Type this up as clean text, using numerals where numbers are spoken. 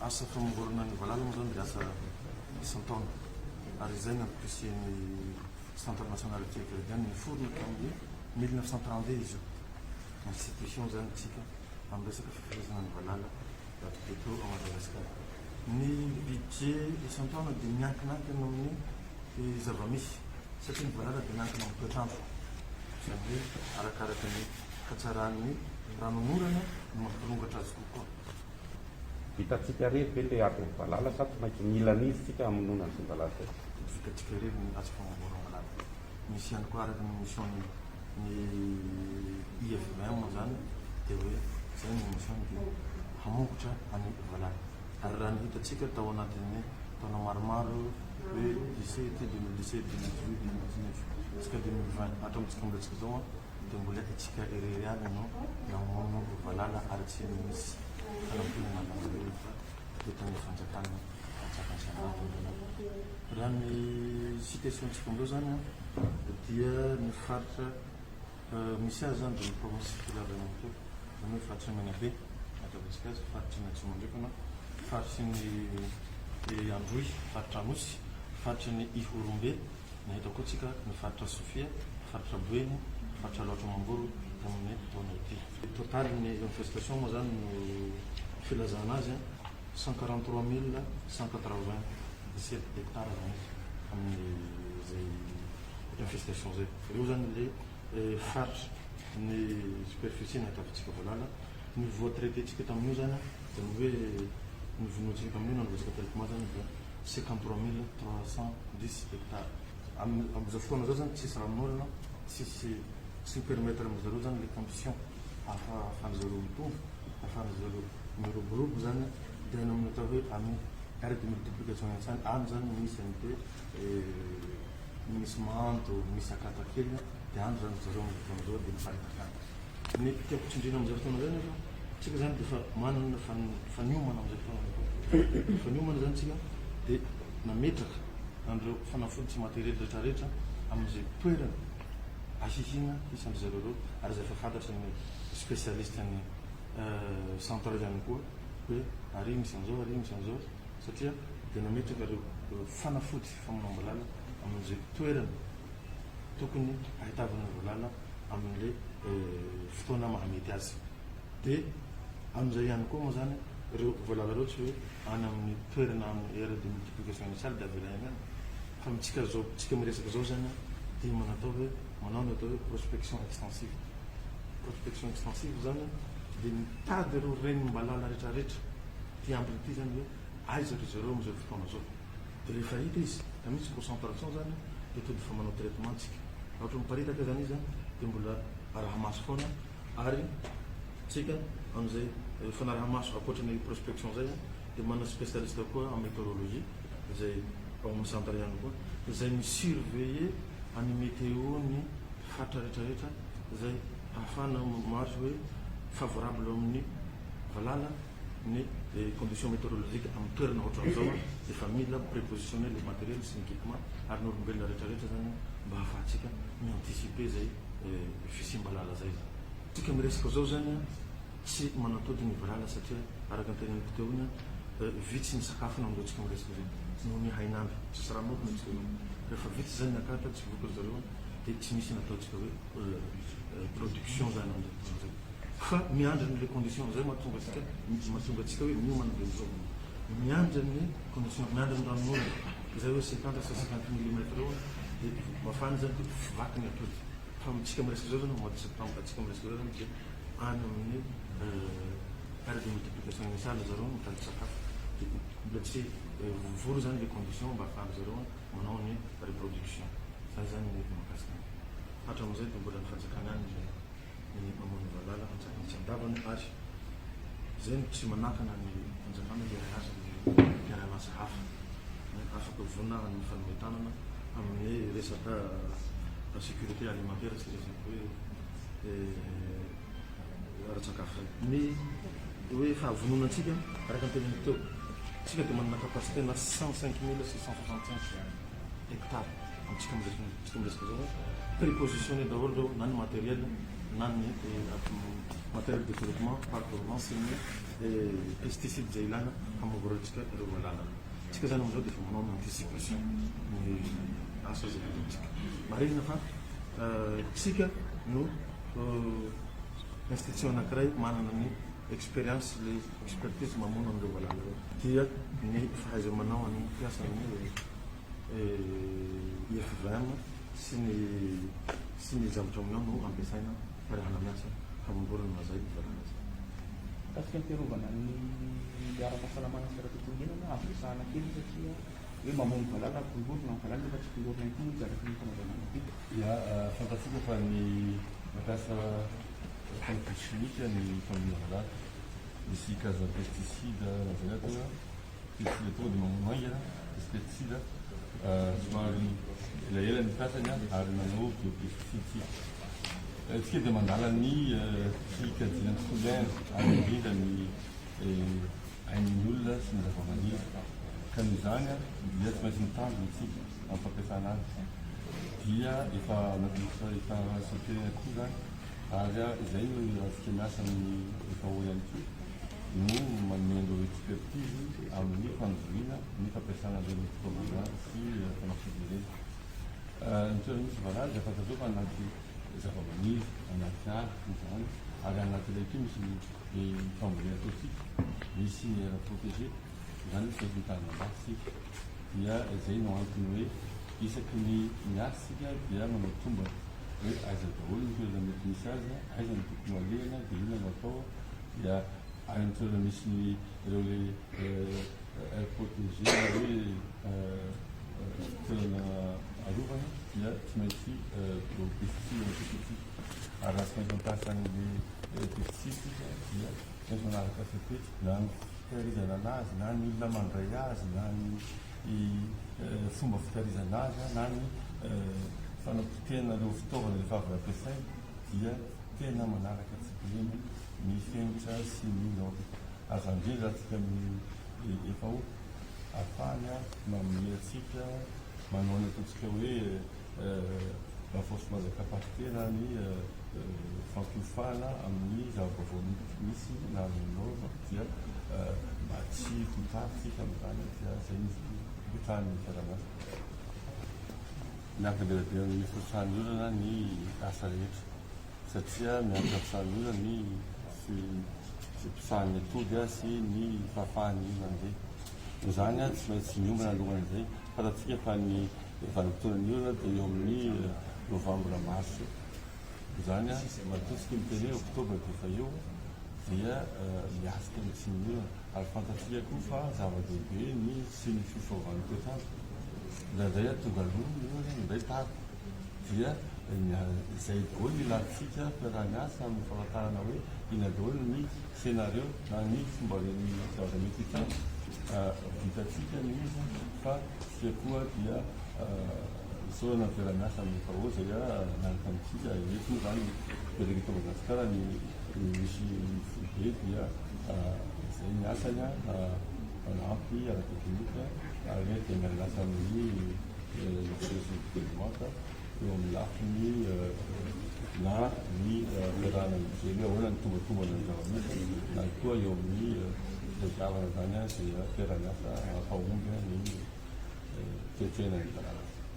Asa famongorana ny valala moa zany dia asa isan-taona ary izay no antom-pisian'ny Centre National Tigre niforona tamin'ny 1932 izy io. Institution zany tsika amin'ny resaka fifehezana ny valala eto Madagasikara. Ny budget isan-taona dia miankinankina amin'ny zava-misy satria ny valala dia miankina amin'ny toetrandro. Izany hoe arakaraka ny hatsaran'ny ranonorana no mampirongatra azy kokoa. Vitantsika irery ve ilay adin'ny valala sa tsy maintsy mila an'izy tsika hamonoana an'izay valala izay? Vitantsika irery ny asa famongorana valala. Misy ihany koa araka ny mission ny IFVM moa zany dia hoe zay ny mission dia hamongotra any valala. Ary raha ny hitantsika tao anatin'ny taona maromaro hoe 17, 2017, 2018, 2019 jusqu'à 2020 hatramintsika mbola tsika zao dia mbola itsika irery ihany no namono valala ary tsy misy fanampiana avy fa eto amin'ny fanjakana antsakany. Raha ny situation-tsika amizao zany dia ny faritra misy azy zany dia ny province Toliara teo, zany hoe faritry ny Menabe ataovantsika azy, faritry ny Atsimo Andrefana, faritry ny Androy, faritra Anosy, faritry ny Ihorombe, nahita koa tsika ny faritra Sofia, faritra Boeny, faritra Alaotra Mangoro tamin'ny taona ity. Total ny infestation moa zany no filazana azy 143 197 hectares zany izy amin'izay infestation zay. Ireo zany le faritra ny superficie nahitavantsika valala. Ny voa traité-tsika tamin'io zany, zany hoe ny vonoantsika tamin'io nanaovantsika traitement zany dia 53 310 hectares. Amin'izao fotoana zao zany tsisy ranonorana, tsisy tsy mi-permettre amin-zareo zany les conditions ahafahan'zareo mitombo, ahafahan'zareo miroborobo zany dia any amin'ny atao hoe amin'ny aire de multiplication any zany misy an'le misy mando, misy akata kely dia any zany zareo amin'izao fotoana zao dia miparitaka any. Ny tiako tsindrina amin'izao fotoana zao nefa tsika zany dia efa manana faniomana amin'izao fotoana zao. Faniomana zany tsika dia nametraka an'ireo fanafody sy matériel rehetrarehetra amin'izay toerana ahihina isan-dry zareo ireo ary izay efa fantatry ny spécialiste ny centre ihany koa hoe ary misy an'izao, ary misy an'izao satria dia nametraka ireo fanafody famonoam-balala amin'izay toerana tokony ahitavana valala amin'le fotoana mahamety azy. Dia amin'izay ihany koa moa zany ireo valala ireo tsy hoe any amin'ny toerana amin'ny aire de multiplication initiale dia avela ihany any fa amintsika zao tsika miresaka zao zany dia manatao hoe manao ny atao hoe prospection extensive. Prospection extensive zany dia mitady ireo renim-balala rehetrarehetra ty ambiny ity zany hoe aiza ry zareo amin'izao fotoana zao. Dia rehefa hita izy ka misy concentration zany dia to dia efa manao traitement tsika. Raha ohatra miparitaka zany izy dia mbola araha-maso foana ary tsika amin'izay fanaraha-maso ankoatra ny prospection zay dia manana spécialiste koa en météorologie izay ao amin'ny centre ihany koa izay mi-surveiller any météo ny faritra rehetrarehetra izay ahafahana mahazo hoe favorable amin'ny valala ny condition météorologique amin'ny toerana ohatran'izao efa mila prépositionner le matériel sy ny équipement ary ny olombelona rehetrarehetra zany mba ahafahantsika mi-anticiper zay fisiam-balala zay zany. Tsika miresaka zao zany tsy manatody ny valala satria araka ny teneniko teo iny vitsy ny sakafony amin'izao tsika miresaka zay noho ny hainandro tsisy rano tsika zao. Rehefa vitsy zany ny akata tsy voky zareo dia tsy misy nataontsika hoe production zany amin'izao fotoana zay. Fa miandry ny le condition zay mahatonga atsika hoe miomana be zao. Miandry ny condition, miandry ny ranonorana izay hoe 50 sa 50 millimètres eo dia mafana zany dia vaky ny atody. Fa amintsika miresaka zao zany mois de septembre atsika miresaka zao zany dia any amin'ny aire de multiplication initiale zareo mitady sakafo. Dia mbola tsy vory zany le condition mba ahafahana zareo manao ny reproduction. Zay zany ny mahakasika. Hatramin'izay dia mbola ny fanjakana ihany ny mamono valala antsakany sy andavany ary zay no tsy manakana ny fanjakana hiara-hiasa amin'ny mpiara-miasa hafa afaka vonona amin'ny fanome tanana amin'ny resaka sécurité alimentaire sy resaka hoe ara-tsakafo zay. Ny hoe fahavononantsika araka ny teneniko teo, tsika dia manana capacité na 105 665 hectares amintsika miresaka zao prépositionné daholo reo na ny matériel na ny matériel de traitement par ordonnance sy ny pesticide izay ilana hamongorantsika ireo valala ireo. Tsika izany amin'izao dia efa manao ny anticipation ny asa izay ataontsika. Marihina fa tsika no institution anankiray manana ny expérience sy expertise mamono an'ireo valala ireo. Dia ny fahaiza-manao an'ny mpiasan'ny IFVM sy ny sy ny zavatra omeo no ampiasaina fiarahana miasa hamongorana izay valala izay. Mikasika ny fiarovana ny ara-pahasalamana sy ara-tontolo iainana, azo resahana kely satria hoe mamono valala ary tongorona ny valala nefa tsy tongorona ihany koa moa izy araka ny fanazavana teo. Ya, fantatsika fa ny mampiasa produit chimique ny famonoana valala. Misy karazana pesticide lazaina ato hoe pesticide tonga dia mamono haingana, misy pesticide somary elaela ny fiasany ary manao biopesticide tsika. Tsika dia mandala ny fikajiana ny tontolo iainana ary indrindra ny ain'ny olona sy ny zavamaniry. Ka noho izany dia tsy maintsy mitandrina isika amin'ny fampiasana azy. Dia efa anatin'ny faharaisam-pirenena koa izany ary izay no iarahantsika miasa amin'ny FAO ihany koa no manome an'ireo expertise amin'ny fanjohiana ny fampiasana ireny fitaovana sy fanafody ireny. Ny toerana misy valala dia fantatrao fa anaty zavamaniry, anaty ala izany ary anaty ilay koa misy ny fambolena ataontsika, misy ny aire protégée, izany hoe tsy maintsy mitandrina mafy isika. Dia izay no antony hoe isaky ny miasa isika dia manao tombana hoe aiza daholo ny toerana mety misy azy, aiza no tokony ho alehana, dia inona no atao, dia any amin'ny toerana misy ny ireo le aire protégée na hoe toerana arovana dia tsy maintsy biopesticide no ampiasaintsika. Ary raha tsy maintsy mampiasa an'ilay pesticide isika dia tsy maintsy manaraka fepetra na ny fitahirizana anazy na ny olona mandray azy na ny fomba fitahirizana azy na ny fanapotehana ireo fitaovana rehefa avy nampiasaina dia tena manaraka tsipiriany ny fenitra sy ny norme. Aza indrindra antsika amin'ny FAO ahafahany manome antsika manao ny ataontsika hoe renforcement de capacité na ny fampiofana amin'ny zava-baovao misy na amin'ny norme dia mba tsy ho tara isika amin'izany dia izay no ipetrahan'ny fiaraha-miasa. Miankina be dia be amin'ny firotsahan'ny orana ny asa rehetra satria miankina amin'ny firotsahan'ny orana ny fiposahan'ny atody sy ny fahafahan'ny mandeha. Noho izany, tsy maintsy miomana alohan'izay. Fantatsika fa ny vanim-potoanan'ny orana dia eo amin'ny novambra mars eo. Noho izany, matoa isika miteny hoe oktobra dia efa eo dia miatrika ny fisian'ny orana. Ary fantatsika koa fa zava-dehibe ny fisian'ny fiovaovan'ny toetr'andro. Indraindray tonga aloha ny orana, indraindray tara. Dia izay daholo no ilantsika fiaraha-miasa amin'ny famantarana hoe inona daholo ny scenario na ny fomba ny zavatra mety hitranga. Vitantsika ny izy fa isika koa dia isaorana ny fiaraha-miasa amin'ny FAO izay miaraka amintsika. Eto moa izany mipetraka eto Madagasikara ny misy foibe dia izay ny asany manampy ara-teknika ary dia miara-miasa amin'ny Governemanta eo amin'ny lafiny na ny fiarahana mijery hoe ahoana ny tombatombana ny zava-misy na koa eo amin'ny fitadiavana izany izay fiaraha-miasa hampahomby ny fiatrehana ny valala.